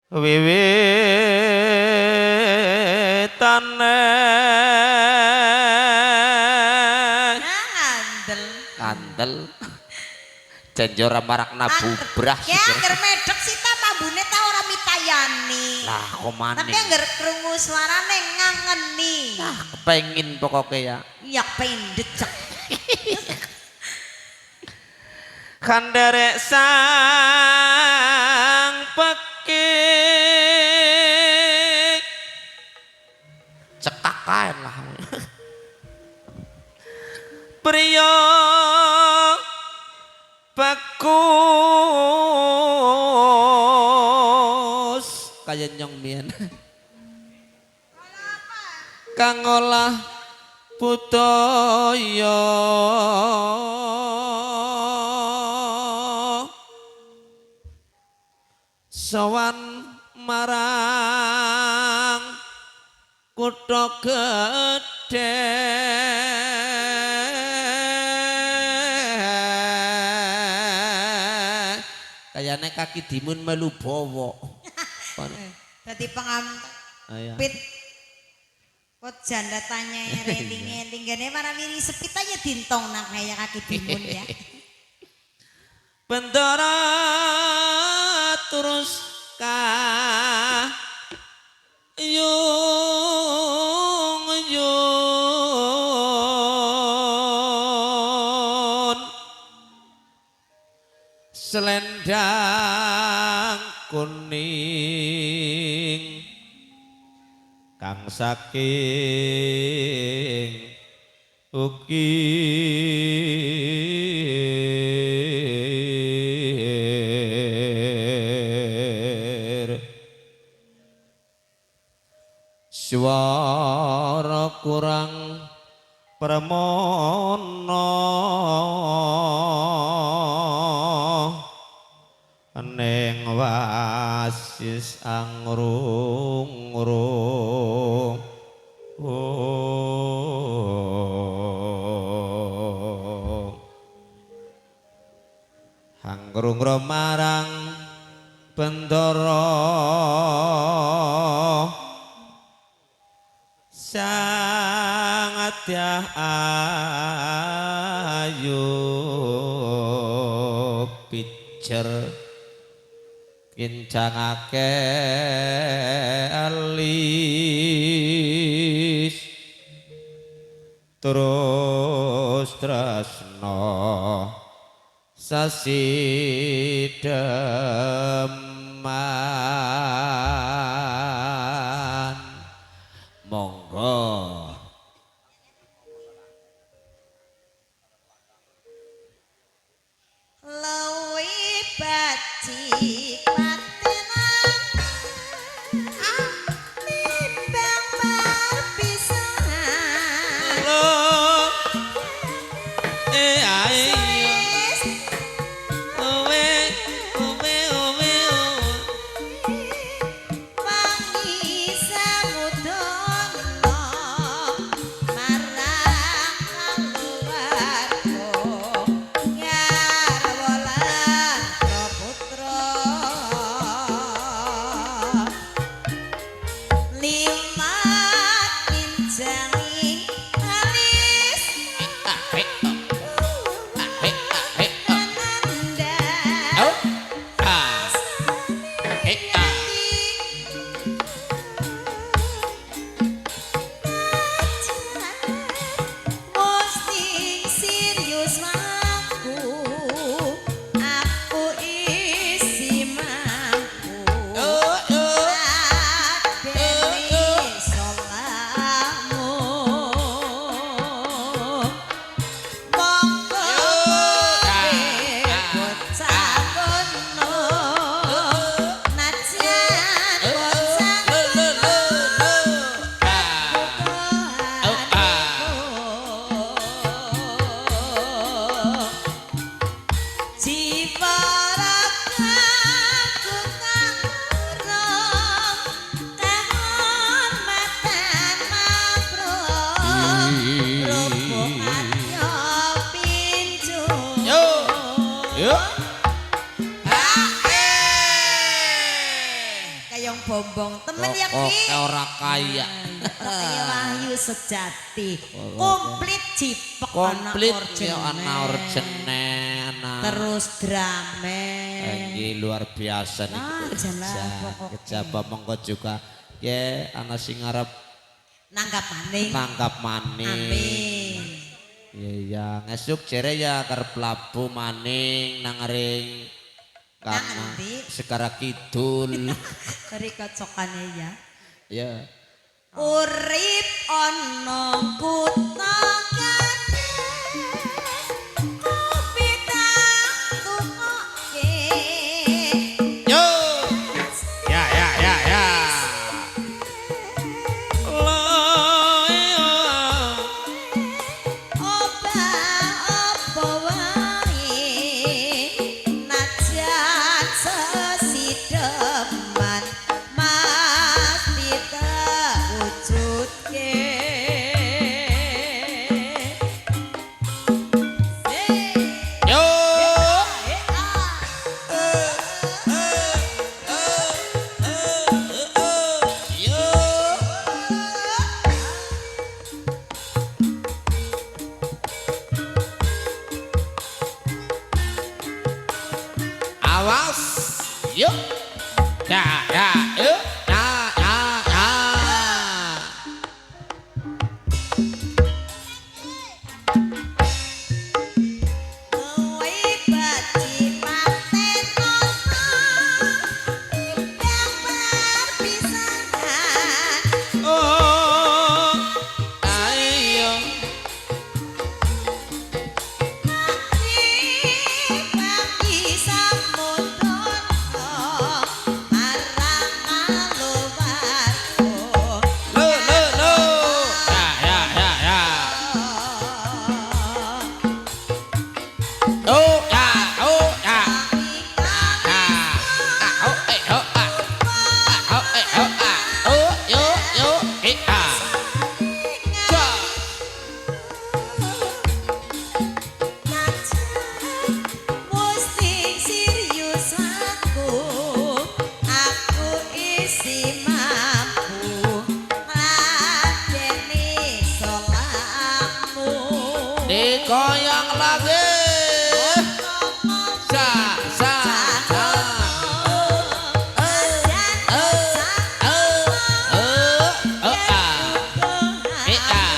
Wiwitane Nah, ngandel. Kandel. Janji ora marakna bubrah. Ya angger medhek sita mambune ta ora mitayani. Lah kok maning. Tapi angger krungu suarane ngangeni. Ah, kepengin pokoke ya. Ya pengen decek. Khanderek sang pekik cekak kae lah. Priya bagus kaya nyong mien kang olah budaya sowan marang kutha gedhe kayane kaki dimun melu bawa. Dadi pengampit kok janda tanya reling-eling gene warawiri sepit aja dintong nang kaya kaki dimun ya. Bendara terus ka yung yun selendang kuning kang saking ukir suara kurang permono ning wasis angrung-rung anggrung marang bendara sang adyah ayu pijer kincangake alis terus tresno sasi deman monggo. Luwi bajik patenan timbang perpisahan. Lo eh ayo Wis owe owe owe. Kayong bombong temen ya ki. Oke ora kaya. Ora kaya wahyu sejati. Komplit jipek ana Komplit ya ana orgene ana. Terus drame. Nggih luar biasa niki. Ah, jelas pokoknya. Kejaba monggo juga ya ana sing arep Nanggap maning. nanggap maning. Amin. Iya iya ngesuk jere ya karep labu maning nang ring Nang kana endi? Segara Kidul. Keri kocokane ya. Ya. Urip ana kutha gedhe. Kopi tak tukoke. Yo. Ya ya ya ya. Obah apa wae najan sesideman mesti terwujudke. Yo. Yo. Awas. Yuk. Ya ya Yuk. Ya ya ya. Kowe baci patenono timbang perpisahan. Oh. Ayo. Pagi samudra marang aluwarga. Lo lo lo. Ya ya ya ya. Oh ya oh ya. Ah. Ah oh eh oh ah. Ah oh eh oh ah. Oh yo yo eh ah. Ja. Mesti serius aku, aku isi mampu ngladeni salahmu. Digoyang lagi. Sa sa sa. Eh eh eh oh ah. Eh ah.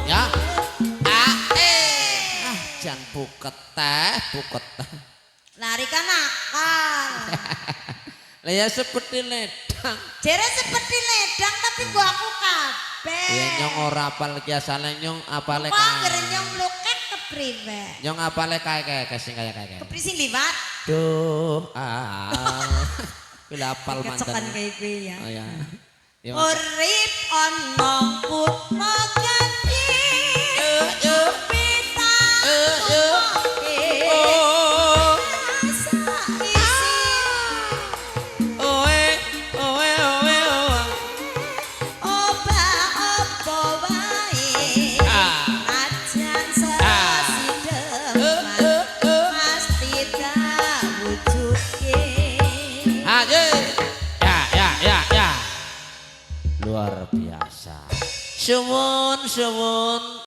Ya. Ah eh. Ah jan buket teh, buket teh. Lari kan nakal. Lah ya seperti ledang. Jere seperti ledang tapi gua aku kabeh. Ya nyong ora apal ki asale nyong apale Kok kae. anggere nyong mlukek kepriwe? Nyong apale kae kae kae sing kaya kae kae. Kepri sing liwat. Duh ah. Kuwi lha apal Kecokan mantan. kayak gue ya. Oh ya. Ya Mas. Urip ana kutha gedhe. Yo. Pita Yo. Oh. Oe oe oe oe. Obah apa wae. Ah. Najan Ah. sesideman pasti tak wujudke. Ayo. Ya ya ya ya. Luar biasa. Suwun suwun.